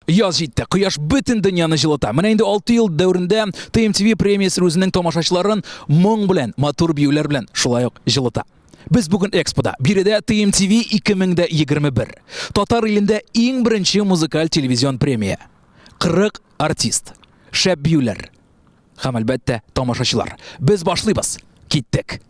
Яз җитте, кояш бөтен дөньяны җылыта. Менә инде 6 ел дәверендә TMTV премиясе үзенең тамашачыларын моң белән, матур биюләр белән шулай ук җылыта. Без бүген Экспода. Биредә TMTV 2021. Татар илендә иң беренче музыкаль телевизион премия. 40 артист, шәп биюләр һәм әлбәттә тамашачылар. Без башлыйбыз. Киттек.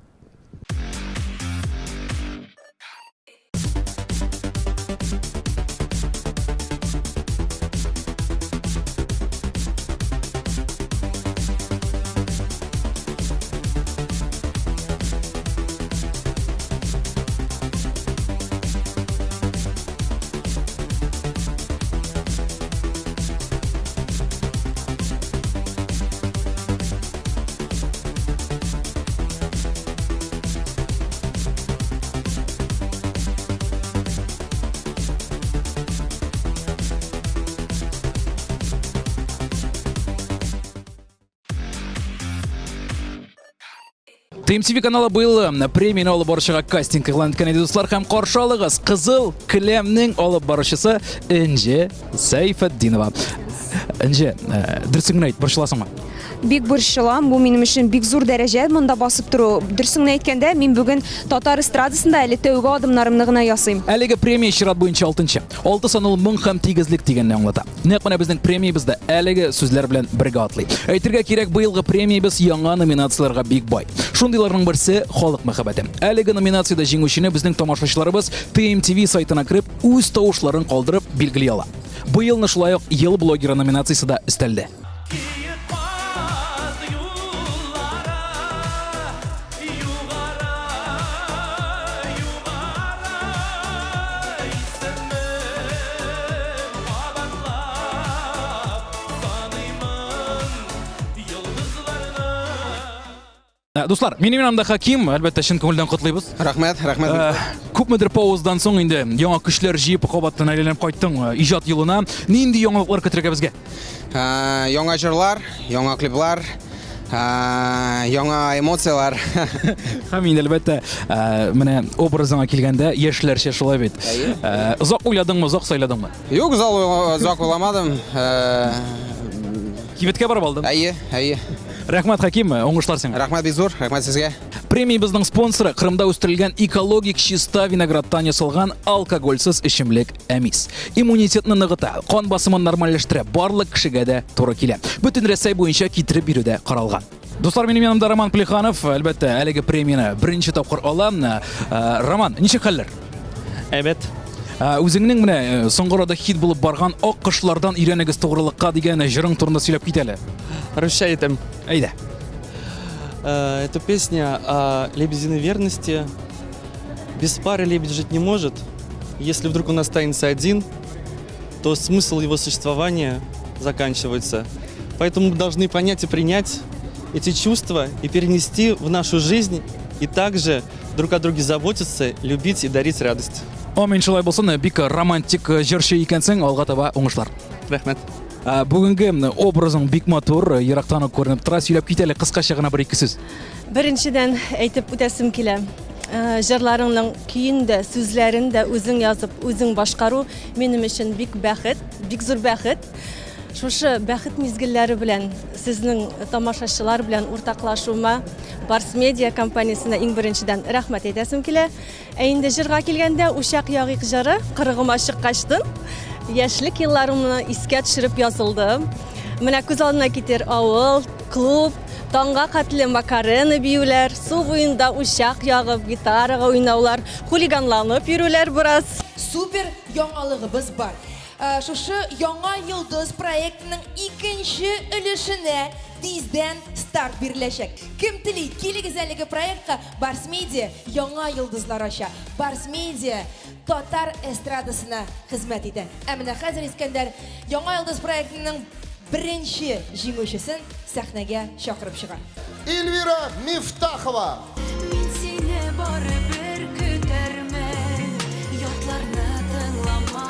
ТМТВ каналы быел премияне алып баручыга кастинг игълан иткән иде, дуслар, һәм каршы алыгыз Кызыл келәмнең алып баручысы Энҗе Сәйфетдинова. Энҗе, дөресен генә әйт, борчыласыңмы? Бик борчылам, бу минем өчен бик зур дәрәҗә монда басып тору. Дөресен генә әйткәндә, мин бүген татар эстрадасында әле тәүге адымнарымны гына ясыйм. Әлеге премия чират буенча алтынчы. Алты сан ул моң һәм тигезлек дигәнне аңлата. Нәкъ менә безнең премиябез дә әлеге сүзләр белән бергә атлый. Әйтергә кирәк, быелгы премиябез яңа номинацияләргә бик бай. Шундыйларның берсе халык мәхәббәте. Әлеге номинациядә җиңүчене безнең тамашачыларыбыз TMTV сайтына кереп, үз тавышларын калдырып билгели ала. Быелны шулай ук Ел блогеры номинациясе дә өстәлде. Дуслар, минем янымда Хаким, әлбәттә, чын күңелдән котлыйбыз. Рәхмәт, рәхмәт. Күпмедер паузадан соң инде яңа көчләр җыеп кабаттан әйләнеп кайттың иҗат юлына. Нинди яңалыклар көтергә безгә? Яңа җырлар, яңа клиплар, яңа эмоцияләр. Һәм инде әлбәттә, менә образыңа килгәндә, яшьләрчә шулай бит. Озак уйладыңмы, озак сайладыңмы? Юк, озак уйламадым. Кибеткә барып алдың? Әйе, әйе. Рәхмәт, Хаким, уңышлар сиңа. Рәхмәт бик зур, рәхмәт сезгә. Премиябезнең спонсоры Кырымда үстерелгән экологик чиста виноградтан ясалган алкогольсез эчемлек Әмис. Иммунитетны ныгыта, кан басымын нормальләштерә, барлык кешегә дә туры килә. Бөтен Рәсәй буенча китереп бирү дә каралган. Дуслар, минем янымда Роман Плеханов, әлбәттә, әлеге премияне беренче тапкыр ала. Роман, ничек хәлләр? Әйбәт. Үзеңнең менә соңгы арада хит булып барган Ак кошлардан өйрәнегез тугрылыкка дигән җырың турында сөйләп кит әле. Русча әйтәм. Әйдә. Это песня о лебединой верности. Без пары лебедь жить не может. Если вдруг он останется один, то смысл его существования заканчивается. Поэтому мы должны понять и принять эти чувства и перенести в нашу жизнь, и также друг о друге заботиться, любить и дарить радость. Амин, шулай булсын, бик романтик җырчы икәнсең, алга таба уңышлар. Рәхмәт. Бүгенге образың бик матур, ерактан ук күренеп тора. Сөйләп кит әле кыскача гына бер-ике сүз. Беренчедән әйтеп үтәсем килә. Җырларыңның көен дә, сүзләрен дә үзең язып, үзең башкару минем өчен бик бәхет, бик зур бәхет. Шушы бәхет мизгелләре белән сезнең тамашачылар белән уртаклашуыма Барс Медиа компаниясенә иң беренчедән рәхмәт әйтәсем килә. Ә инде җырга килгәндә, Учак ягыйк җыры кырыгыма чыккачтын яшьлек елларымны искә төшереп язылды. Менә күз алдына китер авыл, клуб, таңга хәтле макарена биюләр, су буенда учак ягып, гитарага уйнаулар, хулиганланып йөрүләр бераз. Супер яңалыгыбыз бар. Шушы Яңа йолдыз проектының икенче өлешенә тиздән старт биреләчәк. Кем тели, килегез әлеге проектка, Барс Медиа яңа йолдызлар ача. Барс Медиа татар эстрадасына хезмәт итә. Ә менә хәзер Искәндәр Яңа йолдыз проектының беренче җиңүчесен сәхнәгә чакырып чыга. Эльвира Мифтахова. Мин сине барыбер көтәрмен, ятларны тыңлама,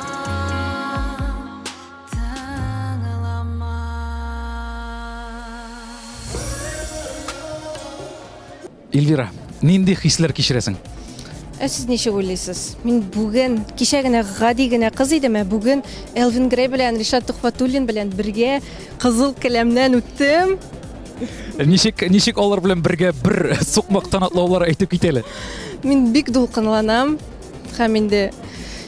тыңлама. Эльвира, нинди хисләр кичерәсең? Ә сез ничек уйлыйсыз? Мин бүген, кичә генә гади генә кыз идем, ә бүген Элвин Грей белән, Ришат Төхфәтуллин белән бергә кызыл келәмнән үттем. Ничек, ничек алар белән бергә бер сукмактан атлаулар әйтеп кит әле. Мин бик дулкынланам һәм инде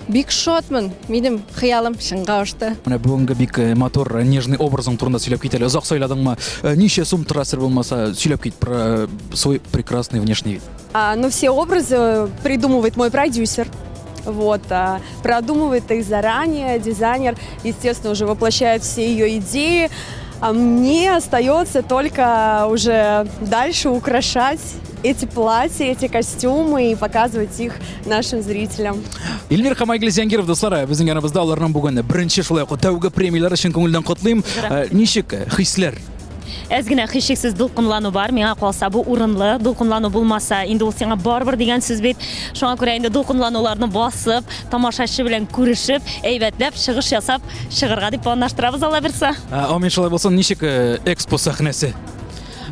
бик шатмын. Минем хыялым чынга ашты. Менә бүгенге бик э, матур, э, нежный образың турында сөйләп кит әле. Озак сайладыңмы? Э, ничә сум тора сер булмаса, сөйләп кит про свой прекрасный внешний вид. А, но все образы придумывает мой продюсер. Вот, а, продумывает их заранее, дизайнер, естественно, уже воплощает все ее идеи. А мне остается только уже дальше украшать эти платья, эти костюмы и показывать их нашим зрителям. Илмир һәм Айгөл Зәңгиров, дуслар, безнең яныбызда аларның бүген беренче шулай ук тәүге премияләре чын күңелдән котлыйм. Э, ничек хисләр? Әз генә һичшиксез дулкынлану бар, миңа калса бу урынлы, дулкынлану булмаса, инде ул сиңа барыбер дигән сүз бит. Шуңа күрә инде дулкынлануларны басып, тамашачы белән күрешеп, әйбәтләп чыгыш ясап чыгарга дип планлаштырабыз Алла бирса. Амин, шулай булсын. Ничек э, экспо сәхнәсе?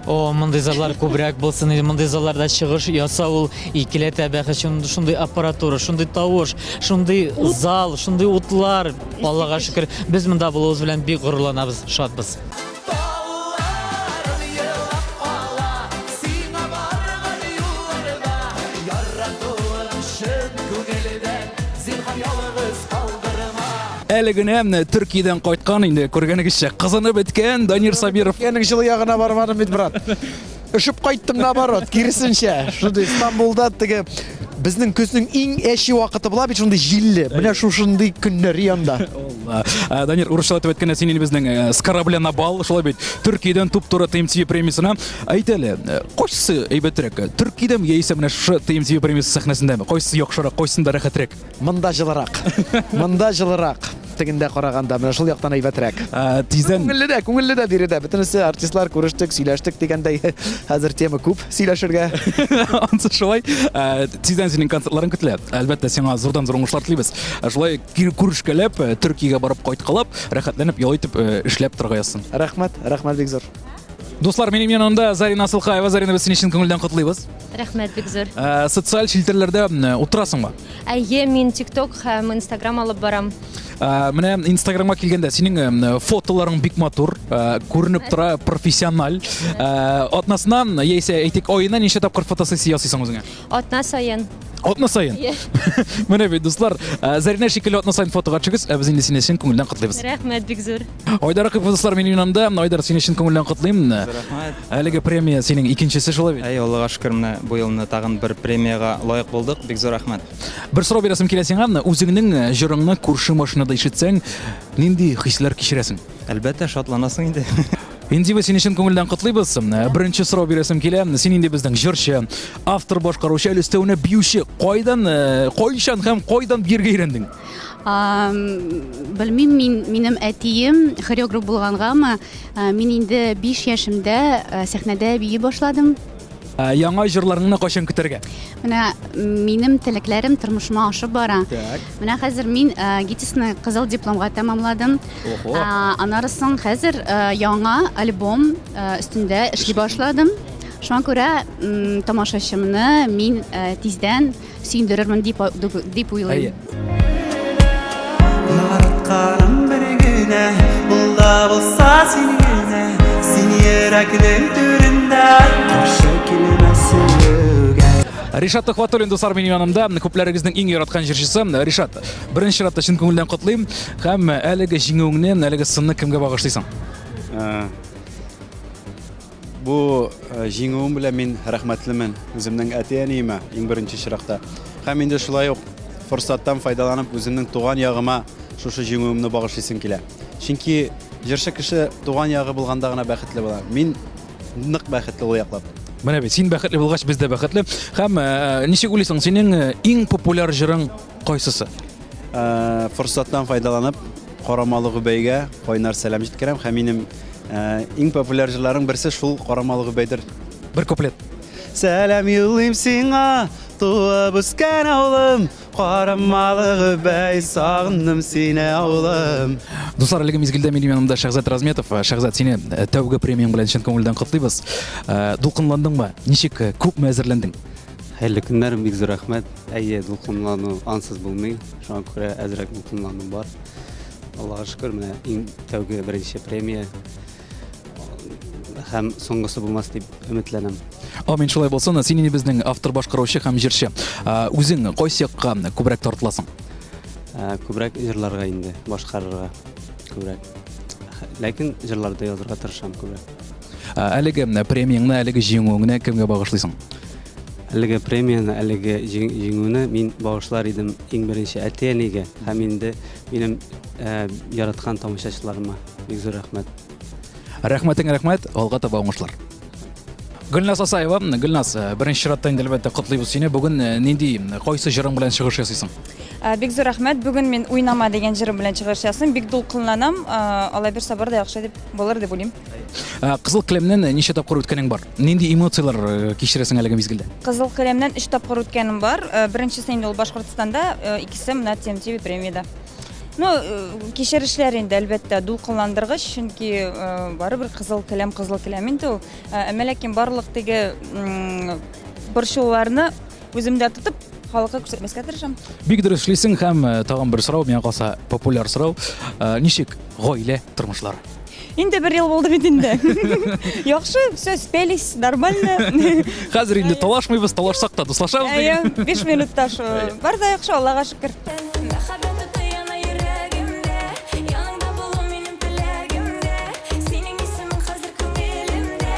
О, мондый заллар күбрәк булсын иде. Мондый залларда чыгыш ясау ул икеләтә бәхет. Шундый аппаратура, шундый тавыш, шундый зал, шундый утлар. Аллага шөкер, без монда булуыбыз белән бик горурланабыз, шатбыз. Әле генә Төркиядән кайткан инде күргәнегезчә кызынып беткән Данир Сабиров. Төркиянең җылы ягына бармадым бит, брат. Өшеп кайттым наоборот, киресенчә. Шундый Стамбулда теге безнең көзнең иң әче вакыты була бит шундый җилле. Менә шушындый көннәр янда. Ә, Данир, урысчалатып әйткәндә, син инде безнең э, с корабля на бал, шулай бит. Төркиядән туп-туры ТМТВ премиясенә. Әйт әле, э, кайсысы әйбәтрәк? Төркиядәме яисә менә шушы ТМТВ премиясе сәхнәсендәме? Кайсысы яхшырак, кайсында рәхәтрәк? Монда җылырак. Монда җылырак. Тегендә караганда, менә шул яктан әйбәтрәк. Ә, тиздән Күңелле дә, күңелле дә биредә. Бөтенесе артистлар күрештек, сөйләштек дигәндәй. Хәзер тема күп сөйләшергә. Ансы шулай. Ә, тиздән синең концертларың көтелә. Әлбәттә, сиңа зурдан-зур уңышлар телибез. Ә, шулай кире күрешкәләп, э, Төркиягә барып кайткалап, рәхәтләнеп ял итеп, э, эшләп торырга язсын. Рәхмәт, рәхмәт бик зур. Дуслар, минем янымда Зарина Асылхаева. Зарина, без сине чын күңелдән котлыйбыз. Рәхмәт бик зур. Ә, социаль челтәрләрдә утырасыңмы? Әйе, мин TikTok һәм Instagram алып барам. Ә, менә Инстаграмга килгәндә, синең фотоларың бик матур, ә, күренеп тора, профессиональ. Ә, атнасына, яисә әйтик, аена ничә тапкыр фотосессия ясыйсың үзеңә? Атна саен. Атна саен? Менә бит, дуслар, ә, Зарина шикелле атна саен фотога төшегез, ә без инде сине чын күңелдән котлыйбыз. Рәхмәт бик зур. Айдар Ракыпов, дуслар, минем янымда. Айдар, сине чын күңелдән котлыйм. Рәхмәт. Әлеге премия синең икенчесе шулай бит? Әй, Аллага шөкер, менә бу елны тагын бер премиягә лаек булдык. Бик зур рәхмәт. Бер сорау бирәсем килә сиңа. Үзеңнең э, җырыңны күрше машинада ишетсәң, нинди хисләр кичерәсең? Әлбәттә, шатланасың инде. Индива, сине чын күңелдән котлыйбыз. Э, беренче сорау бирәсем килә. Син инде безнең җырчы, автор, башкаручы, әле өстәвенә биюче. Кайдан, э, кайчан һәм кайдан биергә өйрәндең? Белмим, мин, минем әтием хореограф булгангамы, мин инде 5 яшемдә сәхнәдә бии башладым. Яңа җырларыңны кайчан көтәргә? Менә минем теләкләрем тормышыма ашып бара. Так. Менә хәзер мин ГИТИСны кызыл дипломга тәмамладым. Охо. Аннары соң хәзер яңа альбом өстендә эшли башладым. Шуңа күрә тамашачымны мин тиздән Сөендерермен дип дип уйлыйм. Яратканым бер генә, ул да булса син генә, син йөрәкнең түрендә, каршы килмә сөюгә. Ришат Төхвәтуллин, дуслар, минем янымда. Күпләрегезнең иң яраткан җырчысы. Ришат, беренче чиратта чын күңелдән котлыйм. Һәм әлеге җиңүеңне, әлеге сынны кемгә багышлыйсың? Бу э, җиңүем белән мин рәхмәтлемен үземнең әти-әниемә иң беренче чиратта. Һәм инде шулай ук форсаттан файдаланып үземнең туган ягыма шушы җиңүемне багышлыйсым килә. Чөнки җырчы кеше туган ягы булганда гына бәхетле була. Мин нык бәхетле ул яклап. Менә бит, син бәхетле булгач, без дә бәхетле. Һәм э, ничек уйлыйсың, синең э, иң популяр җырың кайсысы? Э, форсаттан файдаланып, Карамалы Гөбәйгә кайнар сәлам җиткерәм һәм минем э, иң популяр җырларым берсе шул Карамалы Гөбәйдер. Бер куплет. Сәлам юллыйм сиңа, туып үскән авылым, Карамалы Гөбәй, сагындым сине, авылым. Дуслар, әлеге мизгелдә минем янымда Шәһзат Разметов. Шәһзат, сине э, тәүге премияң белән чын күңелдән котлыйбыз. Дулкынландыңмы? Ничек, күпме әзерләндең? Хәерле көннәр, бик зур рәхмәт. Әйе, дулкынлану ансыз булмый. Шуңа күрә әзрәк дулкынлану бар. Аллага шөкер, менә иң тәүге беренче премия һәм соңгысы булмас дип өметләнәм. Амин, шулай булсын. Син инде безнең автор, башкаручы һәм җырчы. Үзең кайсы якка күбрәк тартыласың? Күбрәк җырларга инде, башкарырга күбрәк. Ләкин җырларда язырга тырышам күбрәк. Әлеге премияңне, әлеге җиңүеңне кемгә багышлыйсың? Әлеге премияне, әлеге җиңүне мин багышлар идем иң беренче әти-әнигә һәм инде минем яраткан тамашачыларыма. Бик зур рәхмәт. Рәхмәтең рәхмәт, алга таба уңышлар. Гөлназ Асаева, Гөлназ, беренче чиратта инде әлбәттә котлыйбыз сине. Бүген нинди, кайсы җырың белән чыгыш ясыйсың? Бик зур рәхмәт. Бүген мин Уйнама дигән җырым белән чыгыш ясыйм. Бик дулкынланам. Алай бирсә бар да яхшы дип булыр дип уйлыйм. Кызыл келәмнән ничә тапкыр үткәнең бар? Нинди эмоцияләр кичерәсең әлеге мизгелдә? Кызыл келәмнән өч тапкыр үткәнем бар. Беренчесе инде ул Башкортстанда, икесе менә TMTV премиядә. Ну, кичерешләр инде, әлбәттә, дулкынландыргыч, чөнки барыбер кызыл келәм кызыл келәм инде ул. Әмма ләкин барлык теге борчылуларны үземдә тотып, халыкка күрсәтмәскә тырышам. Бик дөрес эшлисең һәм тагын бер сорау, миңа калса, популяр сорау. Ничек гаилә тормышлары? Инде бер ел булды бит инде. Яхшы, все, спелись, нормально. Хәзер инде талашмыйбыз, талашсак та дуслашабыз дигән. Әйе, 5 минутта шул. Бар да яхшы, Аллага шөкер. Мәхәббәт уты яна йөрәгемдә, Яныңда булу минем теләгемдә. Синең исемең хәзер күңелемдә,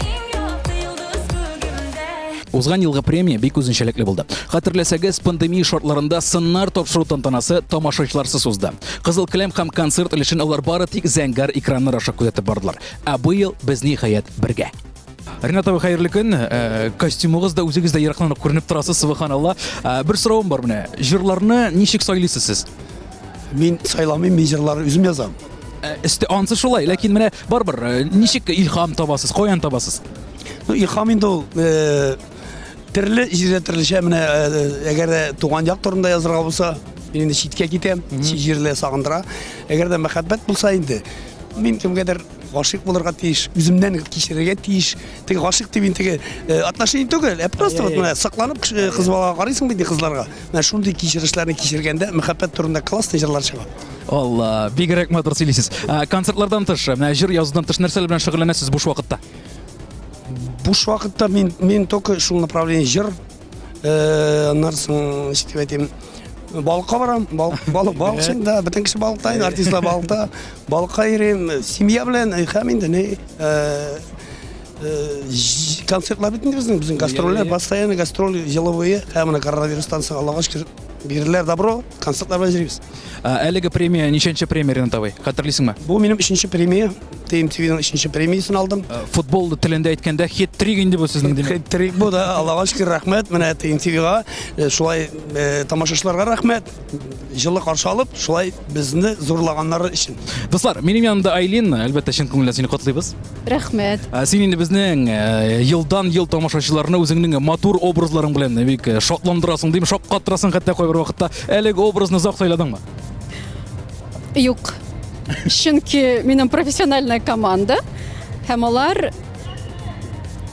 Иң якты йолдыз күгемдә. Узган елгы премия бик үзенчәлекле булды. Хәтерләсәгез, пандемия шартларында сыннар тапшыру тантанасы тамашачыларсыз узды. Кызыл келәм һәм концерт өлешен алар бары тик зәңгәр экраннар аша күзәтеп бардылар. Ә быел без ниһаять бергә. Ренат абый, хәерле көн. Э, костюмыгыз да үзегез дә ерактан ук күренеп торасыз, субханалла. Э, бер соравым бар менә. Җырларны ничек сайлыйсыз сез? Мин сайламыйм, мин җырларны үзем язам. Э, өсте ансы шулай, ләкин менә барыбер ничек илһам табасыз, каян табасыз? Ну, илһам инде ул төрле җирдә төрлечә менә әгәр дә туган як турында язырга булса, мин инде читкә китәм, чит җирләр сагындыра. Әгәр дә мәхәббәт булса инде, мин кемгәдер гашыйк булырга тиеш, үземнән кичерергә тиеш. Теге гашыйк дип инде теге э, отношение түгел, ә просто вот менә сокланып кеше кыз балага карыйсың бит кызларга. Менә шундый кичерешләрне кичергәндә мәхәббәт турында классный җырлар чыга. Алла, бигрәк матур сөйлисез. Концертлардан тыш, менә җыр язудан тыш нәрсәләр белән шөгыльләнәсез буш вакытта? Буш вакытта мин мин только шул направление җыр, э, аннан соң ничек дип әйтим, балыкка барам, балык балык балык да, бөтен кеше балыкта инде, артистлар балыкта. Балыкка йөрим, семья белән һәм инде ни, э, э, концертлар бит инде безнең, безнең гастрольләр, постоянно гастроль җылы буе, һәм менә коронавирустан соң Аллага шөкер, бирделәр добро, концертлар белән йөрибез. Әлеге премия ничәнче премия, Ренат абый? Хәтерлисеңме? Бу минем өченче премия. TMTV-ның өченче премиясен алдым. Футбол телендә әйткәндә, хет-трик инде бу сезнең димәк. Хет-трик бу да, Аллага шөкер, рәхмәт. Менә TMTV-га э, шулай э, тамашачыларга рәхмәт. Җылы каршы алып, шулай безне зурлаганнары өчен. Дуслар, минем янымда Айлин, әлбәттә, чын күңелдән сине котлыйбыз. Рәхмәт. Син инде безнең елдан-ел тамашачыларны үзеңнең матур образларың белән бик шатландырасың, дим, шаккатырасың хәтта кайбер вакытта. Әлеге образны озак сайладыңмы? Юк. Чөнки минем профессиональная команда һәм алар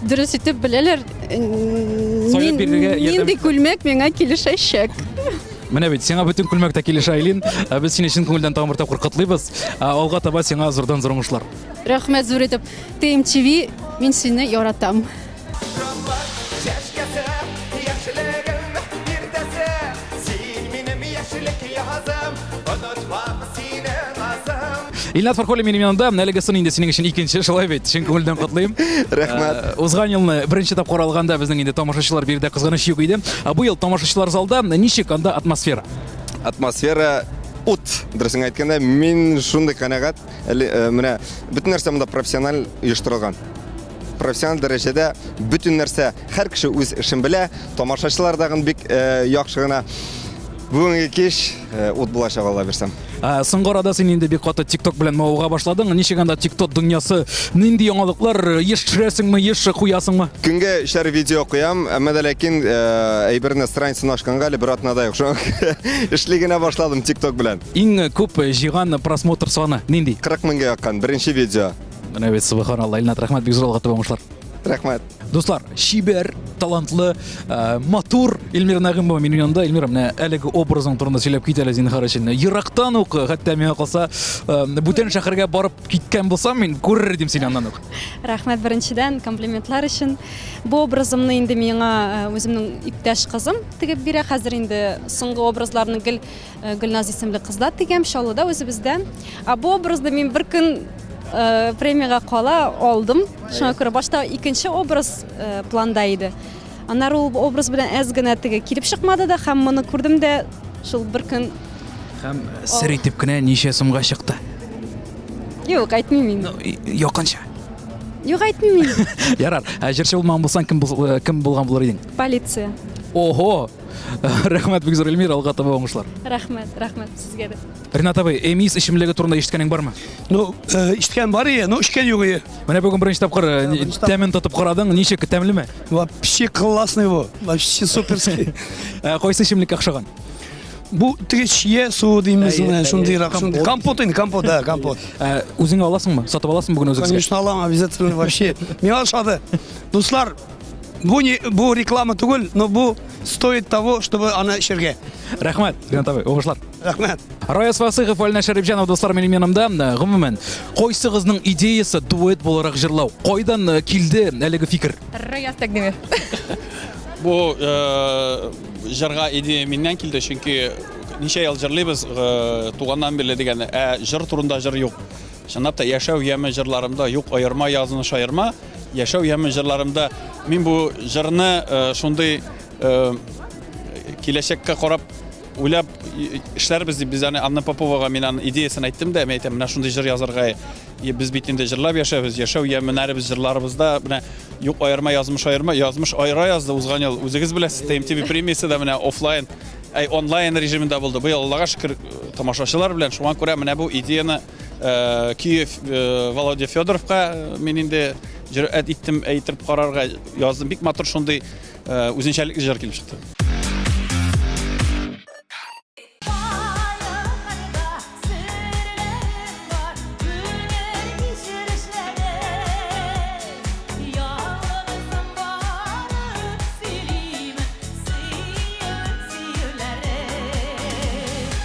дөрес итеп беләләр, нинди күлмәк миңа килешәчәк. Менә бит, сиңа бөтен күлмәк тә килешә, Айлин. Без сине чын күңелдән тагын бер тапкыр котлыйбыз. Алга таба сиңа зурдан-зур уңышлар. Рәхмәт зур итеп. ТМТВ, мин сине яратам. Илнат Фархуллин минем янымда. Әлеге сын инде синең өчен икенче, шулай бит. Чын күңелдән котлыйм. Рәхмәт. Э, узган елны беренче тапкыр алганда безнең инде тамашачылар биредә кызганыч юк иде. Ә бу ел тамашачылар залда ничек анда атмосфера? Атмосфера ут, дөресен әйткәндә, мин шундый канәгать. Әле э, менә бөтен нәрсә монда профессиональ оештырылган. Профессиональ дәрәҗәдә бөтен нәрсә, һәр кеше үз эшен белә, тамашачылар дагын бик э, яхшы гына. Бүгенге кич э, ут булачак, Алла бирсә. Ә, Соңгы арада син инде бик каты TikTok белән мавыга башладың. Ничек анда TikTok дөньясы, нинди яңалыклар еш төшерәсеңме, еш куясыңмы? Көнгә өчәр видео куям, әмма дә ләкин әйберне страницаны ачканга әле бер атна да юк. Шуңа күрә эшли генә башладым TikTok белән. Иң күп җыйган просмотр саны нинди? 40 меңгә якын, беренче видео. Менә бит, субханалла, Илнат, рәхмәт, бик зур алга таба уңышлар. Рәхмәт. Дуслар, чибәр, талантлы, э, матур Эльмира Нәгыймова минем янымда. Эльмира, менә әлеге образың турында сөйләп кит әле зинһар өчен. Ерактан ук, хәтта миңа калса, э, бүтән шәһәргә барып киткән булсам, мин күрер идем сине аннан ук. Рәхмәт беренчедән комплиментлар өчен. Бу образымны инде миңа э, үземнең иптәш кызым тегеп бирә. Хәзер инде соңгы образларны гел Э, Гөлназ исемле кызда тегәм, Чаллыда үзебездә. Ә бу образны мин бер көн э, премиягә кала алдым. Шуңа күрә башта икенче образ э, планда иде. Аннары ул образ белән әз генә теге килеп чыкмады да һәм моны күрдем дә шул бер көн Һәм сер итеп кенә ничә сумга чыкты? Юк, әйтмим инде. Якынча. Юк, әйтмим инде. Ярар. Ә җырчы булмаган булсаң, кем кем булган булыр идең? Полиция. Ого! Рәхмәт бик зур, Эльмира, алга таба уңышлар. Рәхмәт, рәхмәт сезгә дә. Ренат абый, Эмис эчемлеге турында ишеткәнең бармы? Ну, э, ишеткән бар ие, но эчкән юк ие. Менә бүген беренче тапкыр э, тәмен татып карадың, ничек, тәмлеме? Вообще классный бу, вообще суперский. Э, кайсы эчемлеккә охшаган? Бу теге чия суы димез, менә шундыйрак, шундый. Компот инде, компот, да, компот. Үзең аласыңмы? Сатып аласыңмы бүген үзегезгә? Конечно, алам, обязательно вообще. Миңа ошады. Дуслар, Бу не бу реклама түгел, но бу стоит того, чтобы аны эчәргә. Рәхмәт, Ринат абый, уңышлар. Рәхмәт. Раяз Фасыйхов, Алина Шәрипҗанов, дуслар, минем янымда. Э, гомумән, кайсыгызның идеясы дуэт буларак җырлау? Кайдан э, килде әлеге фикер? Раяз тәкъдиме. Бу э, җырга идея миннән килде, чөнки ничә ел җырлыйбыз туганнан бирле дигән, ә җыр турында җыр юк. Чынлап та яшәү яме җырларымда юк аерма, язмыш аерма. Яшәү яме җырларымда мин бу җырны э, шундый э, киләчәккә карап уйлап эшләрбез дип без аны Анна Поповага мин аның идеясын әйттем дә, мин әйтәм, менә шундый җыр язарга без бит инде җырлап яшәбез, яшәү яменнәребез җырларыбызда менә юк аерма, язмыш аерма, язмыш аера язды узган ел. Үзегез беләсез, ТМТВ премиясе дә менә офлайн, әй онлайн режимында булды. Быел Аллага шөкер тамашачылар белән, шуңа күрә менә бу идеяны Э, Киев э, Володя Федоровка э, мин инде җөрьәт иттем әйтеп карарга яздым. Бик матур шундый үзенчәлекле җыр килеп чыкты.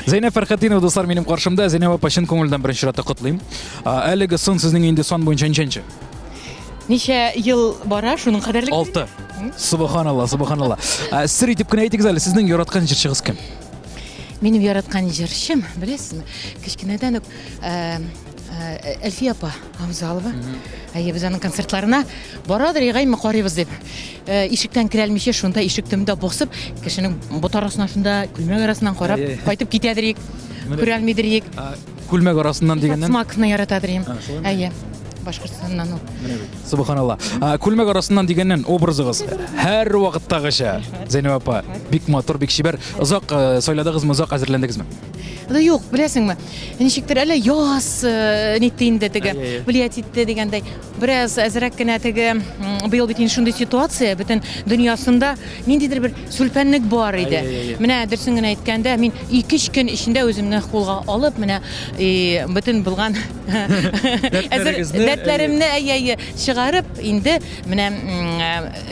Зәйнәп Фәрхәтдинова, дуслар, минем каршымда. Зәйнәп апа, чын күңелдән беренче чиратта котлыйм. Әлеге сын сезнең инде сан буенча ничәнче? Ничә ел бара, шуның кадәрлек? Алты. Субханалла, субханалла. Сер итеп кенә әйтегез әле, сезнең яраткан җырчыгыз кем? Минем яраткан җырчым, беләсезме, кечкенәдән үк Әлфия апа Авзалова. Әйе, без аның концертларына барадыр, егаймы карыйбыз дип. Э, ишектән керә алмыйча, шунда ишек төбендә басып, кешенең бот арасына шунда күлмәк арасыннан карап, кайтып китәдер ик. Күрә алмыйдыр ик. Күлмәк арасыннан дигәннән. Смаковны яратадыр им. Әйе. Башкортстаннан ул. Субханалла. Күлмәк арасыннан дигәннән образыгыз һәр вакыттагыча, Зәйнәб апа, бик матур, бик чибәр. Озак э, сайладыгызмы, озак әзерләндегезме? Да юк, беләсеңме, ничектер әллә яз э, нитте инде теге, влиять итте дигәндәй. Бераз әзрәк кенә теге, быел бит инде шундый ситуация, бөтен дөньясында ниндидер бер сүлпәнлек бар иде. Менә дөресен генә әйткәндә, мин 2-3 көн эчендә үземне кулга алып, менә бөтен булган дәртләремне әйе, чыгарып, инде менә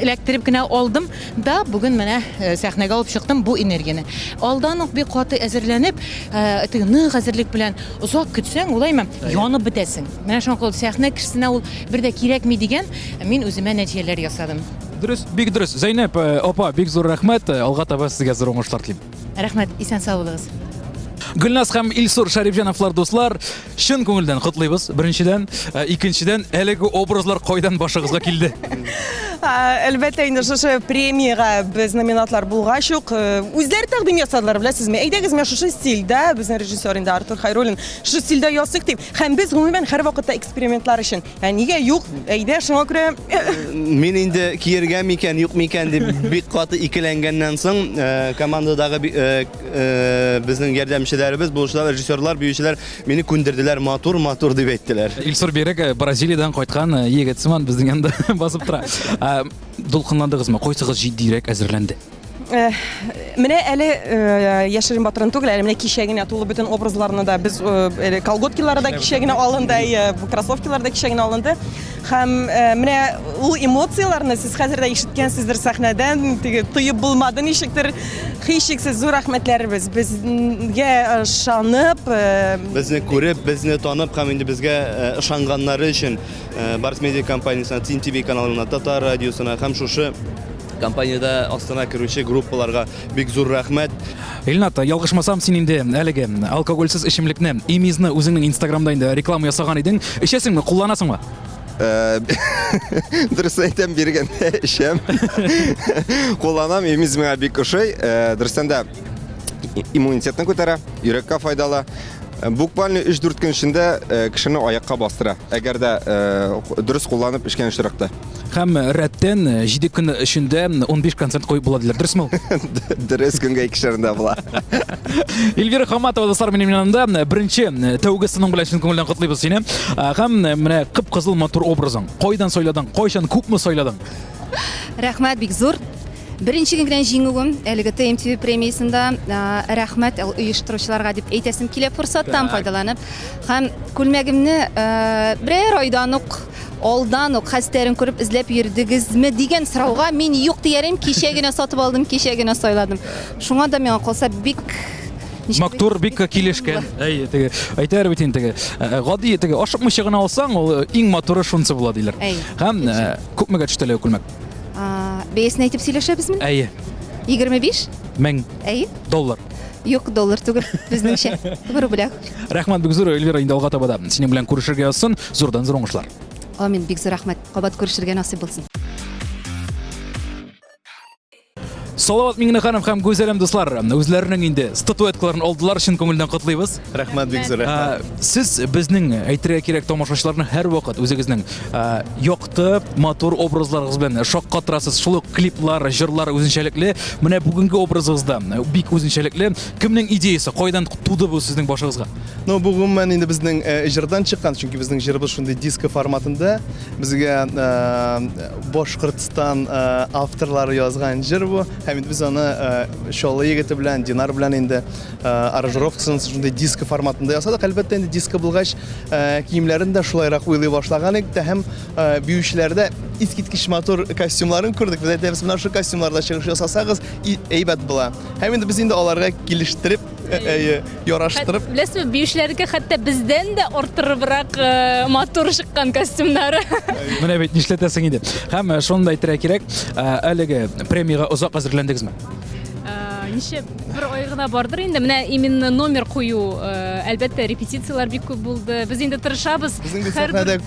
эләктереп кенә алдым да, бүген менә э, сәхнәгә алып чыктым бу энергияне. Алдан ук бик каты әзерләнеп, э, теге нык әзерлек белән озак көтсәң, улаймы, янып бетәсең. Менә шуңа күрә сәхнә кешесенә ул бер дә кирәкми дигән, мин үземә нәтиҗәләр ясадым. Дөрес, бик дөрес. Зәйнәп э, апа, бик зур рәхмәт. Алга таба сезгә зур уңышлар телим. Рәхмәт, исән-сау булыгыз. Гөлназ һәм Илсур Шәрипҗановлар дуслар, чын күңелдән котлыйбыз. Беренчедән, э, икенчедән, әлеге образлар кайдан башыгызга килде? Әлбәттә, инде шушы премиягә без номинатлар булгач ук, э, үзләре тәкъдим ясадылар, беләсезме? Әйдәгез, менә шушы стильдә, безнең режиссер инде Артур Хайруллин, шушы стильдә ясыйк дип. Һәм без гомумән һәрвакытта экспериментлар өчен. Ә нигә юк? Әйдә, шуңа күрә Мин инде киергә микән, юк микән дип бик каты икеләнгәннән соң, э, командадагы э, э, безнең ярдәмчеләребез, булышчылар, режиссерлар, биючеләр мине күндерделәр, матур, матур дип әйттеләр. Илсур Бирек Бразилиядән кайткан егет сыман безнең янда басып тора. Дулкынландыгызмы? Кайсыгыз җитдирәк әзерләнде? Менә әле яшерен батырын түгел, әле менә кичә генә тулы бөтен образларны да без әле колготкилары да кичә генә алынды, кроссовкилар да кичә генә алынды. Һәм менә ул эмоцияләрне сез хәзер дә ишеткәнсездер сәхнәдән, теге тоеп булмады ничектер. Һичшиксез зур рәхмәтләребез безгә ышанып, Безне күреп, безне танып һәм инде безгә ышанганнары өчен Барс Медиа компаниясенә, Тин ТВ каналына, Татар радиосына һәм шушы компаниядә астына керүче группаларга бик зур рәхмәт. Илнат, ялгышмасам, син инде әлеге алкогольсез эчемлекне, Эмизны үзеңнең Инстаграмда инде реклама ясаган идең. Эчәсеңме, кулланасыңмы? Э, дөрес әйтәм, биргәндә эчәм. Кулланам, Эмиз миңа бик ошый. Э, дөрестән дә иммунитетны күтәрә, йөрәккә файдалы. Э, буквально 3-4 көн эчендә кешене аякка бастыра. Әгәр дә дөрес кулланып эчкән очракта. Һәм рәттән 7 көн эчендә 15 концерт куеп була диләр. Дөресме ул? Дөрес, көнгә икешәрен дә була. Эльвира Хаматова, дуслар, минем янымда. Беренче тәүге сының белән чын күңелдән котлыйбыз сине. Һәм менә кып-кызыл матур образың. Кайдан сайладың? Кайчан, күпме сайладың? Рәхмәт бик зур. Беренче генә җиңүем әлеге ТМТВ премиясендә. Рәхмәт оештыручыларга дип әйтәсем килә форсаттан файдаланып. Һәм күлмәгемне берәр айдан ук алдан ук хәстәрен күреп эзләп йөрдегезме дигән сорауга мин юк диярем, кичә генә сатып алдым, кичә генә сайладым. Шуңа да миңа калса бик Мактур бик килешкән. Әй, теге әйтәләр бит инде теге. Гади теге ашыкмыйча гына алсаң, ул иң матуры шунысы була диләр. Һәм күпмегә төште әлеге күлмәк? Бәясен әйтеп сөйләшәбезме? Әйе. 25? Мең. Әйе. Доллар. Юк, доллар түгел, безнеңчә. В рублях. Рәхмәт бик зур, Эльвира, инде алга таба да синең белән күрешергә язсын. Зурдан зур уңышлар. Амин, бик зур рәхмәт. Кабат күрешергә насыйп булсын. Салават Миңнеханов һәм Гүзәлем дуслар үзләренең инде статуэткаларын алдылар, чын күңелдән котлыйбыз. Рәхмәт бик зур, рәхмәт. Сез безнең әйтергә кирәк тамашачыларны һәрвакыт үзегезнең якты, матур образларыгыз белән шаккатырасыз. Шул ук клиплар, җырлар үзенчәлекле. Менә бүгенге образыгыз да бик үзенчәлекле. Кемнең идеясе, кайдан туды бу сезнең башыгызга? Ну, бу гомумән инде безнең җырдан чыккан, чөнки безнең җырыбыз шундый диско форматында. Безгә Башкортстан авторлары язган җыр бу. Һәм инде без аны Чаллы егете белән, Динар белән инде аранжировкасын шундый диско форматында ясадык. Әлбәттә, инде диско булгач, киемнәрен дә шулайрак уйлый башлаган идек тә һәм биючеләрдә искиткеч матур костюмнарын күрдек. Без әйтәбез, менә шул костюмнарда чыгыш ясасагыз, әйбәт була. Һәм инде без инде аларга килештереп, әйе, яраштырып. Беләсезме, биючеләрнеке хәтта бездән дә арттырыбрак э, матур чыккан костюмнары. Менә бит нишләтәсең инде. Һәм э, шуны да әйтергә кирәк, э, әлеге премиягә озак әзерләндегезме? Ничә бер ай гына бардыр инде. Менә именно номер кую, әлбәттә, репетицияләр бик күп булды. Без инде тырышабыз. Безнең бит сәхнәдә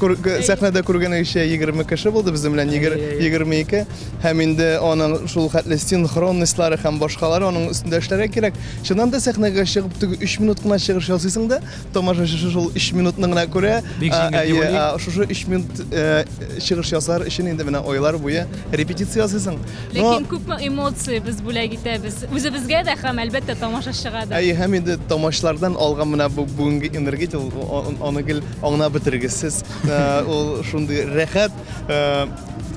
сәхнәдә күргәнегезчә 20 кеше булды, безнең белән 22. Һәм инде аның шул хәтле синхронностьлары һәм башкалары аның өстендә эшләргә кирәк. Чыннан да сәхнәгә чыгып теге 3 минут кына чыгыш ясыйсың да, тамашачы шул 3 минутны гына күрә. Бик җиңел дип уйлыйм. Шушы 3 минут чыгыш ясар өчен инде менә айлар буе репетиция ясыйсың. Ләкин күпме эмоция без бүләк итәбез. Үзебезгә дә һәм әлбәттә тамашачыга да. Әйе, һәм инде тамашачылардан алган менә бу бүгенге энергетик, аны гел аңлап бетергесез. Ул шундый рәхәт.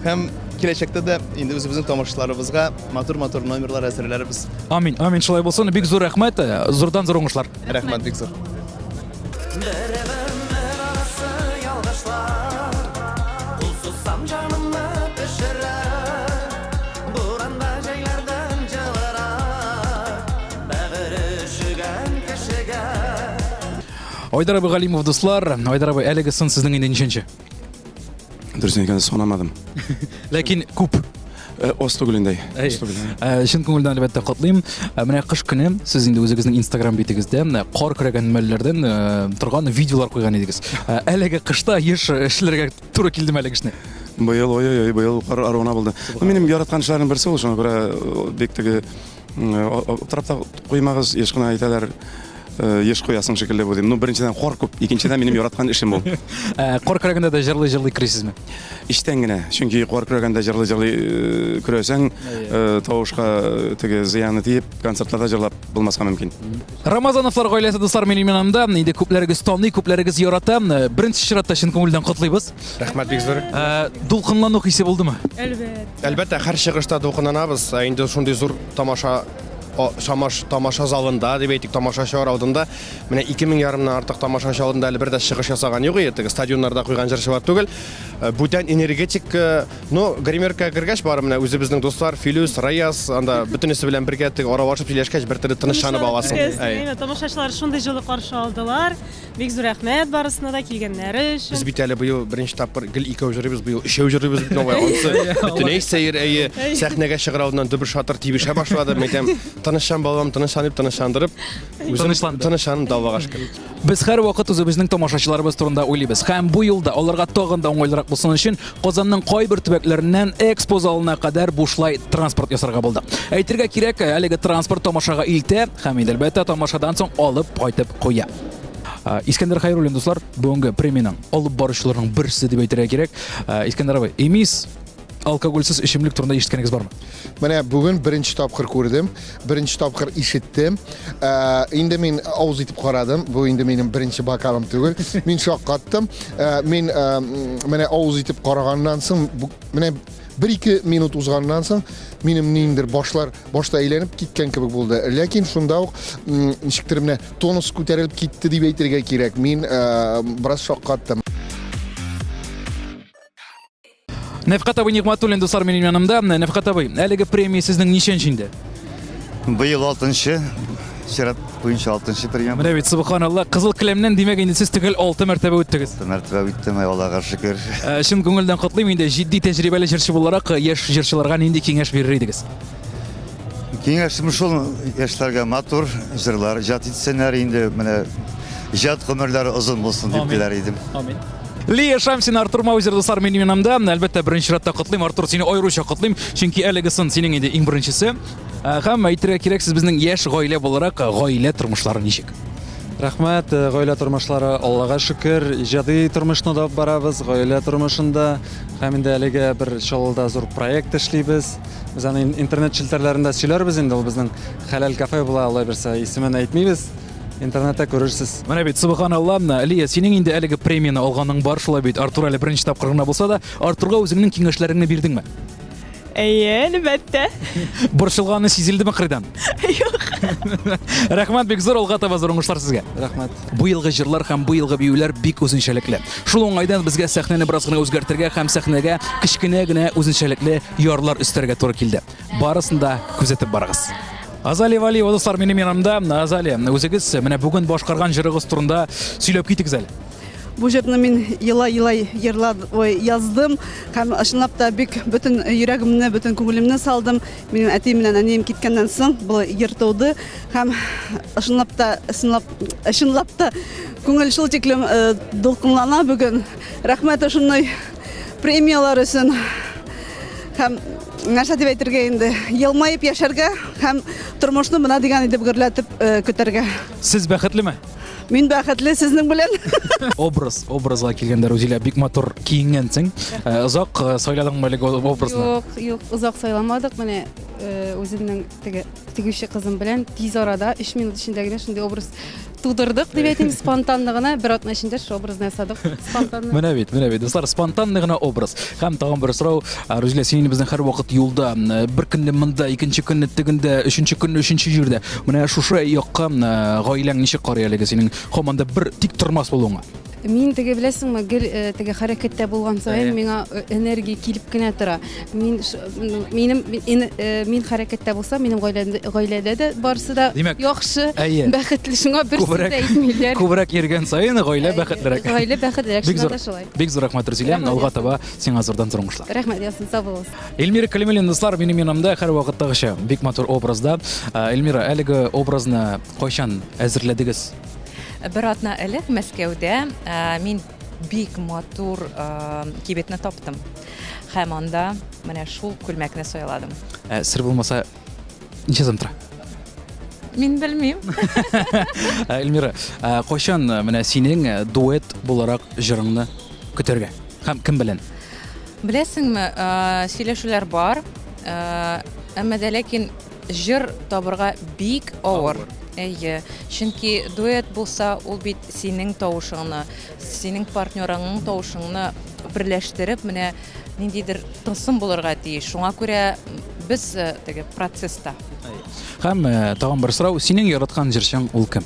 Һәм киләчәктә дә инде үзебезнең тамашачыларыбызга матур-матур номерлар әзерләрбез. Амин, амин, шулай булсын. Бик зур рәхмәт, зурдан зур уңышлар. Рәхмәт бик зур. Айдар абый Галимов, дуслар. Айдар абый, әлеге сын сезнең инде ничәнче? Дөресен әйткәндә санамадым. Ләкин күп. Э, аз түгел инде. Аз түгел. Э, чын күңелдән әлбәттә котлыйм. Э, менә кыш көне сез инде үзегезнең Instagram битегездә кар көрәгән мәлләрдән торган видеолар куйган идегез. Әлеге кышта еш эшләргә туры килдеме әлеге эшне? Быел, ой-ой-ой, быел кар аруына булды. Минем яраткан эшләрнең берсе ул, шуңа күрә бик теге аптырап та куймагыз, еш кына әйтәләр. Еш куясың шикелле бу дим. Ну, беренчедән кар күп, икенчедән минем яраткан эшем ул. Кар көрәгәндә дә җырлый-җырлый көрисезме? Эчтән генә. Чөнки кар көрәгәндә җырлый-җырлый көрәсәң, тавышка теге зыяны тиеп, концертларда җырлап булмаска мөмкин. Рамазановлар гаиләсе дуслар минем янымда. Инде күпләрегез таный, күпләрегез ярата. Беренче чиратта чын күңелдән котлыйбыз. Рәхмәт бик зур. Дулкынлану хисе булдымы? Әлбәттә. Әлбәттә, һәр чыгышта дулкынланабыз. Ә инде шундый зур тамаша Шамаш тамаша залында дип әйтик, тамашачылар алдында менә 2000 ярымнан артык тамашачы алдында әле бер дә чыгыш ясаган юк иде. Теге стадионнарда куйган җырчылар түгел. Э, бүтән энергетик, э, ну, гримеркага кергәч, бары менә үзебезнең дуслар Филүс, Раяз, анда бөтенесе белән бергә теге аралашып сөйләшкәч, бер төрле тынычланып аласың. Әйе, тамашачылар шундый җылы каршы алдылар. Бик зур рәхмәт барысына да килгәннәре өчен. Без бит әле быел беренче тапкыр гел икәү җырлыйбыз, быел өчәү җырлыйбыз бит новый. Анысы бөтенләй сәер, әйе. Сәхнәгә чыгар алдыннан дөбер шатыр тибешә башлады. Мин әйтәм, тынычлан балам, тынычлан дип тынычландырып, үзем тынычландым да Аллага шөкер. Без һәрвакыт үзебезнең тамашачыларыбыз турында уйлыйбыз һәм бу юлда аларга тагын да уңайлырак булсын өчен Казанның кайбер төбәкләреннән Экспо залына кадәр бушлай транспорт ясарга булдык. Әйтергә кирәк, әлеге транспорт тамашага илтә һәм инде әлбәттә тамашадан соң алып кайтып куя. Искәндәр Хәйруллин, дуслар, бүгенге премиянең алып баручыларының берсе дип әйтергә кирәк. Искәндәр абый, Эмис алкогольсез эчемлек турында ишеткәнегез бармы? Менә бүген беренче тапкыр күрдем, беренче тапкыр ишеттем. Ә, инде мин авыз итеп карадым. Бу инде минем беренче бокалым түгел. Мин шаккаттым. Ә, мин ә, менә авыз итеп караганнан соң, менә бер-ике минут узганнан соң, минем ниндер башлар башта әйләнеп киткән кебек булды. Ләкин шунда ук ничектер менә тонус күтәрелеп китте дип әйтергә кирәк. Мин бераз шаккаттым. Нәфкать абый Нигъмәтуллин, дуслар, минем янымда. Нәфкать абый, әлеге премия сезнең ничәнче инде? Быел алтынчы, чират буенча алтынчы премия. Менә бит, субханалла, кызыл келәмнән, димәк, инде сез төгәл 6 мәртәбә үттегез. 6 мәртәбә үттем, Аллага шөкер. Э, чын күңелдән котлыйм инде, җитди тәҗрибәле җырчы буларак, яшь җырчыларга нинди киңәш бирер идегез? Киңәшем шул, яшьләргә матур җырлар иҗат итсеннәр инде, менә иҗат гомерләре озын булсын дип теләр идем. Амин. Лия Шамсина, Артур Маузер, дуслар, минем янымда. Әлбәттә, беренче чиратта котлыйм. Артур, сине аеруча котлыйм, чөнки әлеге сын синең инде иң беренчесе. Ә, һәм әйтергә кирәк, сез безнең яшь гаилә буларак, гаилә тормышлары ничек? Рәхмәт, э, гаилә тормышлары Аллага шөкер, иҗади тормышны да барабыз, гаилә тормышында һәм инде әлегә бер Чаллыда зур проект эшлибез. Без аны интернет челтәрләрендә сөйләрбез инде, ул безнең хәләл кафе була, алай берсе исемен әйтмибез. Интернетта күрерсез. Менә бит, субханалла, Лия, синең инде әлеге премияне алганың бар шулай бит. Артур әле беренче тапкыр гына булса да, Артурга үзеңнең киңәшләреңне бирдеңме? Әйе, әлбәттә. Борчылганы сизелдеме кырыйдан? Юк. Рәхмәт бик зур, алга таба зур уңышлар сезгә. Рәхмәт. Бу елгы җырлар һәм бу елгы биюләр бик үзенчәлекле. Шул уңайдан безгә сәхнәне бераз гына үзгәртергә һәм сәхнәгә кечкенә генә үзенчәлекле ярлар өстәргә туры килде. Барысын да күзәтеп барыгыз. Азалия Валиева, дуслар, минем янымда. Азалия, үзегез менә бүген башкарган җырыгыз турында сөйләп китегез әле. Бу җырны мин елай-елай йырлад, ой, яздым һәм чынлап та бик бөтен йөрәгемне, бөтен күңелемне салдым. Минем әтием белән әнием киткәннән соң бу җыр туды һәм чынлап та, чынлап, чынлап та күңел шул тиклем э, дулкынлана бүген. Рәхмәт шундый премияләр өчен. Һәм нәрсә дип әйтергә инде? Елмаеп яшәргә һәм тормышны менә дигән итеп гөрләтеп э, көтәргә. Сез бәхетлеме? Мин бәхетле сезнең белән. Образ, образга килгәндә, Рузилә, бик матур киенгәнсең. Э, озак э, сайладыңмы әлеге образны? Юк, юк, озак сайламадык. Менә э, үземнең теге тегүче кызым белән тиз арада 3 минут эчендә генә шундый образ тудырдык дип әйтим, спонтанно гына бер атна эчендә шул образны ясадык. Спонтанно. Менә бит, менә бит, дуслар, спонтанный гына образ. Һәм тагын бер сорау, Рузилә, син инде безнең һәрвакыт юлда, бер көнне монда, икенче көнне тегендә, өченче көнне өченче җирдә. Менә шушы якка гаиләң ничек карый әлеге синең һаман да бер тик тормас булуыңа? Мин теге беләсеңме, гел э, теге хәрәкәттә булган саен миңа э, энергия килеп кенә тора. Мин минем э, мин хәрәкәттә булсам, минем гаиләдә, гаиләдә дә барысы да Димәк, яхшы, бәхетле. Шуңа бер сүз дә әйтмиләр. Күбрәк йөргән саен гаилә бәхетлерәк. Гаилә бәхетлерәк, шуңа да шулай. Бик зур рәхмәт, Рузилә. Алга таба сиңа зурдан зур уңышлар. Рәхмәт, Ясын, сау булыгыз. Эльмира Калимуллина, дуслар, минем янымда һәрвакыттагыча бик матур образда. Э, Эльмира, әлеге образны кайчан әзерләдегез? Бер атна элек Мәскәүдә э, мин бик матур э, кибетне таптым. Һәм анда менә шул күлмәкне сайладым. Сер булмаса, ничә сум тора? Мин белмим. Э, Эльмира, э, кайчан э, менә синең дуэт буларак җырыңны көтәргә? Һәм кем белән? Беләсеңме, сөйләшүләр бар, әмма дә ләкин җыр табырга бик авыр. Әйе, чөнки дуэт булса, ул бит синең тавышыңны, синең партнерыңның тавышыңны берләштереп, менә ниндидер тылсым булырга тиеш. Шуңа күрә без теге процесста. Һәм тагын бер сорау, синең яраткан җырчың ул кем?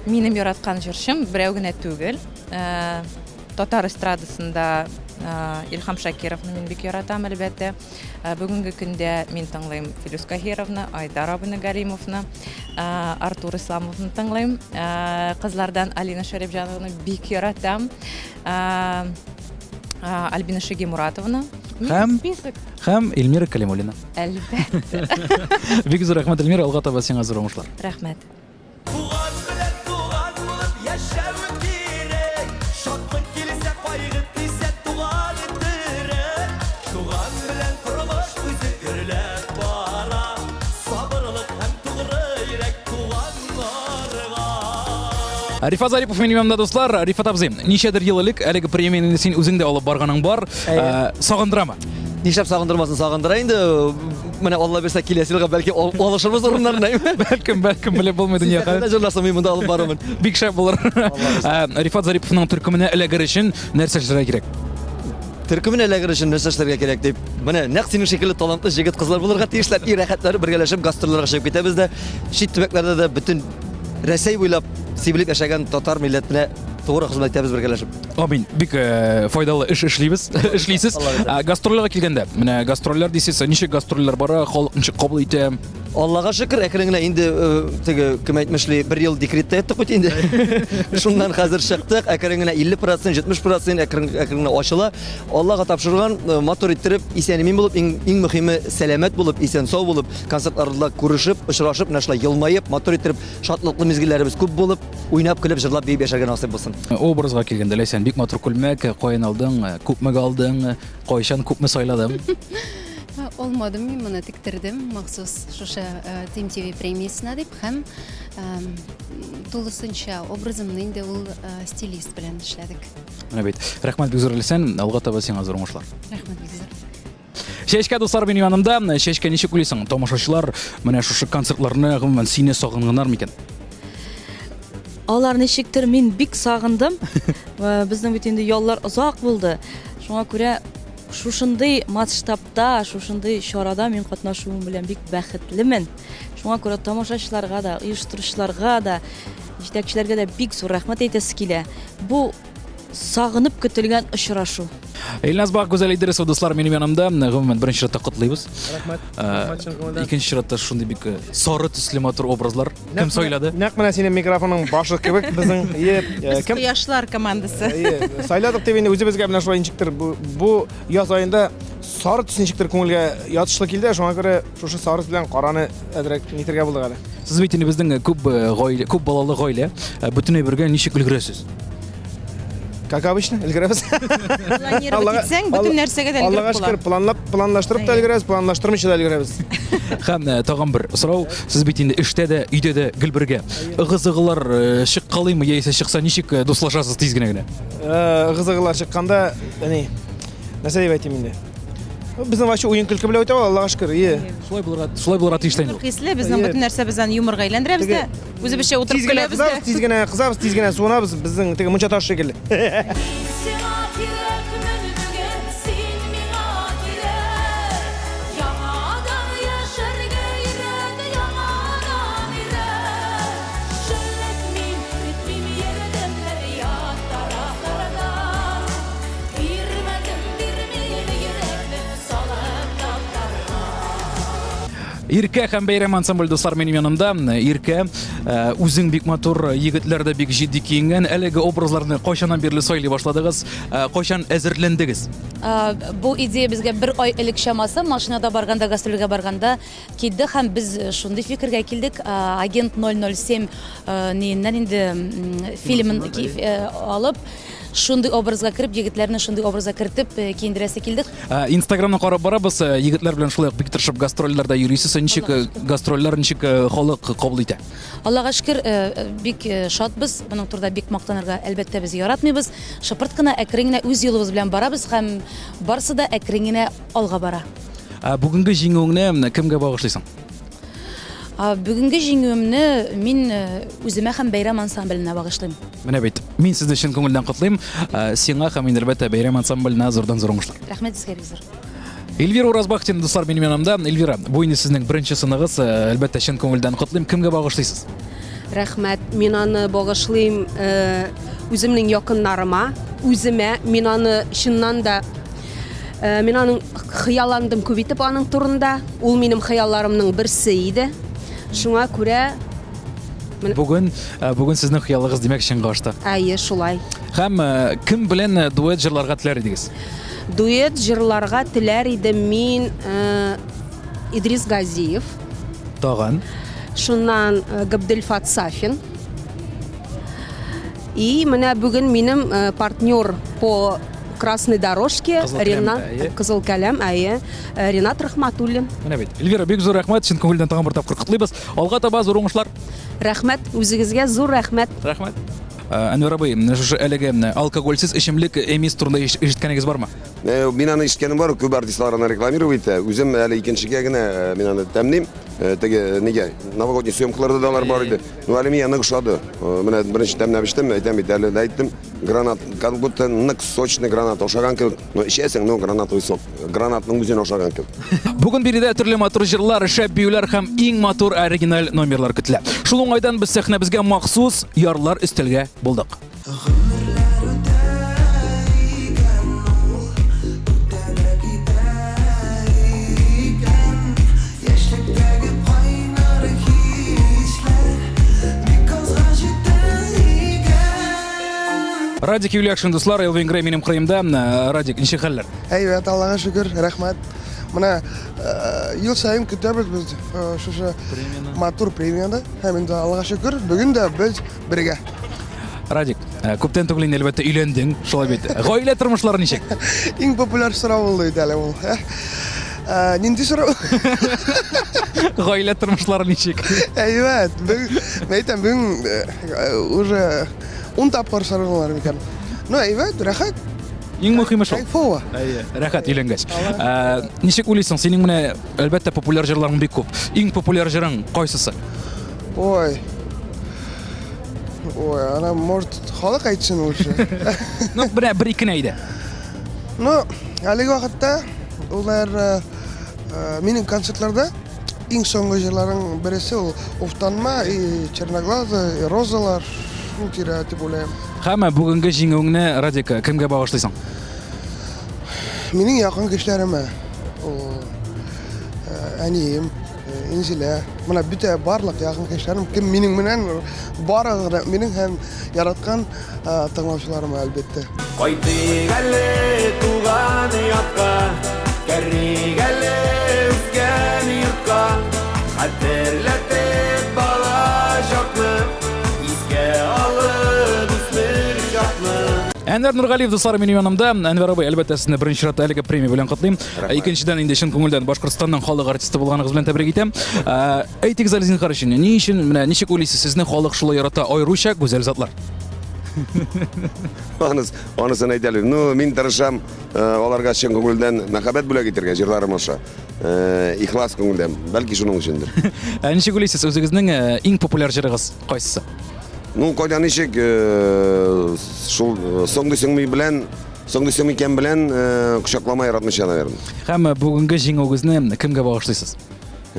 Минем яраткан җырчым берәү генә түгел. Татар эстрадасында Илһам Шакировны мин бик яратам, әлбәттә. Бүгенге көндә мин тыңлыйм Филүс Каһировны, Айдар абыны Галимовны, Артур Исламовны тыңлыйм. Кызлардан Алина Шәрипҗанованы бик яратам. Альбина Шигемуратованы. Һәм список. Һәм Эльмира Калимуллина. Әлбәттә. Бик зур рәхмәт, Эльмира, алга таба сиңа зур уңышлар. Рәхмәт. Туган белән туган булып яшәү кирәк. Шатлык килсә, кайгы тисә, туган терәк. Туган белән тормыш үзе гөрләп бара. Сабырлык һәм тугры йөрәк туганнарга. Рифат Зарипов минем янымда, дуслар. Рифат абзый, ничәдер ел элек әлеге премияне син үзең дә алып барганың бар. Э, сагындырамы? Нишләп сагындырмасын, сагындыра инде. Менә Алла бирсә, киләсе елга бәлки алышырбыз урыннарны. Бәлкем, бәлкем белеп булмый дөнья. Син сәхнәдә җырларсың, мин монда алып барырмын. Бик шәп булыр. Э, Рифат Зариповның төркеменә эләгер өчен нәрсә эшләргә кирәк? Төркеменә эләгер өчен нәрсә эшләргә кирәк дип. Менә нәкъ синең шикелле талантлы җегет-кызлар булырга тиешләр. И рәхәтләре бергәләшеп гастрольләргә чыгып китәбез дә, чит төбәкләрдә дә бөтен Рәсәй буйлап сибелеп яшәгән татар милләтенә тугры хезмәт итәбез бергәләшеп. Амин. Бик э, файдалы эш эшлибез, эшлисез. Ә, Гастрольләргә килгәндә, менә гастрольләр дисез, ничек гастрольләр бара, халык ничек кабул итә? Аллага шөкер, әкрен генә инде э, теге кем әйтмешли, бер ел декретта яттык бит инде. Шуннан хәзер чыктык, әкрен генә 50%, 70% әкрен әкрен генә ачыла. Аллага тапшырган, э, матур иттереп, исән-имин булып, иң, иң мөһиме сәламәт булып, исән-сау булып, концертларда күрешеп, очрашып, менә шулай елмаеп, матур иттереп, шатлыклы мизгелләребез күп булып, уйнап, көлеп, җырлап, биеп яшәргә насыйп булсын. Образга килгәндә, Ләйсән, бик матур күлмәк, каян алдың, күпмегә алдың, кайчан күпме сайладың? Алмадым мин моны тектердем махсус шушы Team TV премиясенә дип һәм тулысынча образымны инде ул стилист белән эшләдек. Менә бит. Рәхмәт бик зур, Ләйсән, алга таба сиңа зур уңышлар. Рәхмәт бик зур. Чәчкә дуслар минем янымда. Чәчкә ничек уйлыйсың? Тамашачылар менә шушы концертларны гомумән сине сагынганнар микән? Алар ничектер мин бик сагындым. Э, безнең бит инде яллар озак булды. Шуңа күрә шушындый масштабта, шушындый чарада мин катнашуым белән бик бәхетлемен. Шуңа күрә тамашачыларга да, оештыручыларга да, җитәкчеләргә дә бик зур рәхмәт әйтәсе килә. Бу Сагынып көтелгән очрашу. Илназ Бак, Гүзәл Идрисова, дуслар, минем янымда. Гомумән, беренче чиратта котлыйбыз. Рәхмәт. Э, Рәхмәт чын күңелдән. Икенче чиратта шундый бик э, сары төсле матур образлар. Кем сайлады? Нәкъ менә синең микрофонның башы кебек безнең. Ие, э, Без кем кояшлар командасы. Ие, сайладык дип инде үзебезгә менә шулай ничектер бу, бу яз аенда сары төс ничектер күңелгә ятышлы килде. Шуңа күрә шушы сары белән караны әзрәк нитергә булдык әле. Сез бит инде безнең күп э, гаилә, күп балалы гаилә. Э, Бөтен әйбергә ничек өлгерәсез? Как обычно, өлгерәбез. Планировать итсәң, бөтен нәрсәгә дә өлгереп Аллага була. шөкер, планлап, планлаштырып та өлгерәбез, планлаштырмыйча да өлгерәбез. Һәм э, тагын бер сорау. Сез бит инде эштә дә, өйдә дә гел бергә. Ыгы-зыгылар э, чыккалыймы яисә чыкса ничек э, дуслашасыз тиз генә генә? Ыгы-зыгылар чыкканда, әни, нәрсә дип әйтим инде? Безнең вообще уен көлке белән үтә ул, Аллага шөкер. Ие. Шулай булырга, шулай булырга тиеш тә инде ул. Хисле, безнең бөтен нәрсәбездән юморга әйләндерәбез дә, үзебезчә утырып Тиз генә көләбез дә. кызабыз, тиз генә кызабыз, тиз генә суынабыз, безнең теге мунча ташы шикелле. Сиңа кирәкмен бүген, син миңа кирәк. Яңадан яшәргә өйрәт, яңадан өйрәт. Шөлләтмим, көтмим, йөрдем ят тарафлардан. Бирмәдем, бирмим йөрәкне салып таптарга. Иркә һәм Бәйрәм ансамбль дуслар минем янымда. Иркә, э, үзең бик матур, егетләр дә бик җитди киенгән. Әлеге образларны кайчаннан бирле сайлый башладыгыз? Э, Кайчан әзерләндегез? Э, Бу идея безгә бер ай элек чамасы машинада барганда, гастрольгә барганда килде һәм без шундый фикергә килдек, Агент 007 ниеннән инде фильмын алып, шундый образга кереп, егетләрне шундый образга кертеп киендерәсе килдек. Инстаграмны карап барабыз, егетләр белән шулай ук бик тырышып гастрольләрдә йөрисез. Ничек гастрольләр, ничек халык кабул итә? Аллага шөкер, бик шатбыз. Моның турында бик мактанырга, әлбәттә, без яратмыйбыз. Шыпырт кына, әкрен генә үз юлыбыз белән барабыз һәм барысы да әкрен генә алга бара. Ә бүгенге җиңүеңне кемгә багышлыйсың? Бүгенге җиңүемне мин үземә һәм Бәйрәм ансамбленә багышлыйм. Менә бит, мин сезне чын күңелдән котлыйм. Сиңа һәм инде, әлбәттә, Бәйрәм ансамбленә зурдан-зур уңышлар. Рәхмәт сезгә бик зур. Эльвира Уразбахтин, дуслар, минем янымда. Эльвира, бу инде сезнең беренче сыныгыз. Әлбәттә, чын күңелдән котлыйм. Кемгә багышлыйсыз? Рәхмәт. Мин аны багышлыйм үземнең якыннарыма, үземә. Мин аны чыннан да мин аның хыялландым күп итеп аның турында. Ул минем хыялларымның берсе иде. Шуңа күрә Бүген, бүген сезнең хыялыгыз, димәк, чынга ашты. Әйе, шулай. Һәм кем белән дуэт җырларга теләр идегез? Дуэт җырларга теләр идем мин Идрис Газиев. Тагын. Шуннан Габделфат Сафин. И менә бүген минем партнер по красной дорожке Ренат Кызыл каләм, әйе, Ренат Рахматуллин. Менә бит. Эльвира, бик зур рәхмәт, чын күңелдән тагын бер тапкыр котлыйбыз. Алга таба зур уңышлар. Рәхмәт, үзегезгә зур рәхмәт. Рәхмәт. Әнвәр абый, менә шушы әлеге алкогольсез эчемлек Эмис турында ишеткәнегез бармы? Мин аны ишеткәнем бар, күп артистлар аны рекламировать итә. Үзем әле икенчегә генә мин аны тәмлим. Теге нигә, новогодний съемкаларда да алар бар иде. Ну, әле миңа нык ошады. Менә беренче тәмләп эчтем, әйтәм бит, әле дә әйттем. Гранат, как будто нык сочный гранат ошаган кебек. Ну, эчәсең, ну, гранатовый сок. Гранатның үзен ошаган кебек. Бүген биредә төрле матур җырлар, шәп биюләр һәм иң матур оригиналь номерлар көтелә. Шул уңайдан без сәхнәбезгә махсус ярлар өстәлгә булдык. Радик Юлякшин, дуслар, Элвин Грей минем кырыемда. Радик, ничек хәлләр? Әйбәт, Аллага шөкер, рәхмәт. Менә ел саен көтәбез без шушы матур премияне. Һәм инде Аллага шөкер, бүген дә без бергә. Радик, күптән түгел инде әлбәттә өйләндең, шулай бит. Гаилә тормышлары ничек? Иң популяр сорау булды бит әле ул. Нинди сорау? Гаилә тормышлары ничек? Әйбәт. Бүген, әйтәм, бүген уже Ун тапкыр сорыйлар микән? Ну, әйбәт, рәхәт. Иң мөһиме шул. Кайфово. Әйе, рәхәт өйләнгәч. Ә, ничек уйлыйсың, синең менә әлбәттә популяр җырларың бик күп. Иң популяр җырың кайсысы? Ой. Ой, ана, может, халык әйтсен лучше. Ну, менә бер икене әйдә. Ну, әлеге вакытта ул, наверное, минем концертларда Иң соңгы җырларың бересе ул Уфтанма и Черноглазый, и Розалар шул тирә дип уйлыйм. Һәм бүгенге җиңүеңне, Радик, кемгә багышлыйсың? Минем якын кешеләремә. Ул әнием, Инзилә. Менә бөтә барлык якын кешеләрем, кем минем белән бары гына минем һәм яраткан тыңлаучыларыма, әлбәттә. Кайтыйк әле туган якка, Керик әле үскән йортка, Хәтерләтеп бала чакны, Искә алып үсмер чакны. Әнвәр Нургалиев, дуслар, минем янымда. Әнвәр абый, әлбәттә, сезне беренче чиратта әлеге премия белән котлыйм. Икенчедән, инде чын күңелдән Башкортстанның халык артисты булганыгыз белән тәбрик итәм. Әйтегез әле, зинһар өчен, ни өчен, менә ничек уйлыйсыз, сезне халык шулай ярата, аеруча гүзәл затлар? Аныс, анысын әйтә алмыйм. Ну, мин тырышам э, аларга чын күңелдән мәхәббәт бүләк итәргә җырларым аша. Э, ихлас күңелдән. Бәлки шуның өчендер. Ә ничек уйлыйсыз, үзегезнең э, иң популяр җырыгыз кайсысы? Ну, кайда ничек, э, шул э, соң дисеңме белән, соң дисең микән белән э, кочаклама яратмыйча, наверное. Һәм бүгенге җиңүегезне кемгә багышлыйсыз?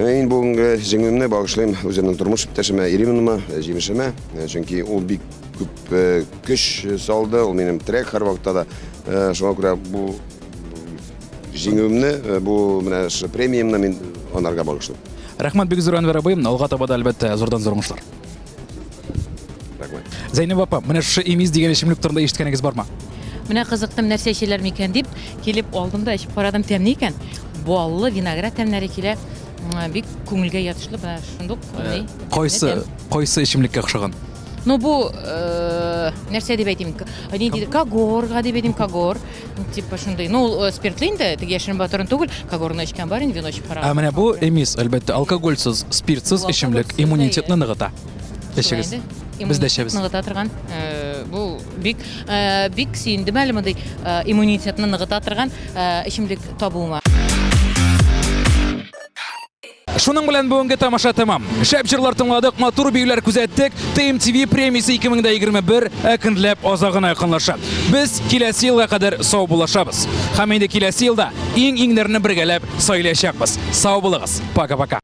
Мин бүгенге җиңүемне багышлыйм үземнең тормыш иптәшемә, Иринаныма, җимешемә. Чөнки ул бик күп көч салды, ул минем терәк һәрвакытта да. Шуңа күрә бу җиңүемне, бу менә шушы премиямне мин анарга багышлыйм. Рәхмәт бик зур, Әнвәр абый. Алга таба да, әлбәттә, зурдан зур уңышлар. Рәхмәт. Зәйнәб апа, менә шушы Эмиз дигән эчемлек турында ишеткәнегез бармы? Менә кызыктым, нәрсә эчәләр микән дип, килеп алдым да эчеп карадым, тәмле икән. Баллы виноград тәмнәре килә. Бик күңелгә ятышлы, менә шундук ни. Кайсы, кайсы эчемлеккә охшаган? Ну бу э, Нәрсә дип әйтим? Нинди кагорга дип әйтим, кагор. Типа шундый. Ну, ул спиртлы инде, теге яшерен батырын түгел. Кагорны эчкән бар инде, вино эчеп Ә караган. менә бу эмис, әлбәттә, алкогольсез, спиртсыз эчемлек иммунитетны ныгыта. Эчегез. Без дә эчәбез. Ныгыта торган. Бу бик бик сөендем әле мондый иммунитетны ныгыта торган эчемлек табуыма. Шуның белән бүгенге тамаша тәмам. Шәп җырлар тыңладык, матур биюләр күзәттек. ТМТВ премиясе 2021 әкренләп азагына якынлаша. Без киләсе елга кадәр сау булашабыз. Һәм инде киләсе елда иң-иңнәрне бергәләп сайлаячакбыз. Сау булыгыз. Пока-пока.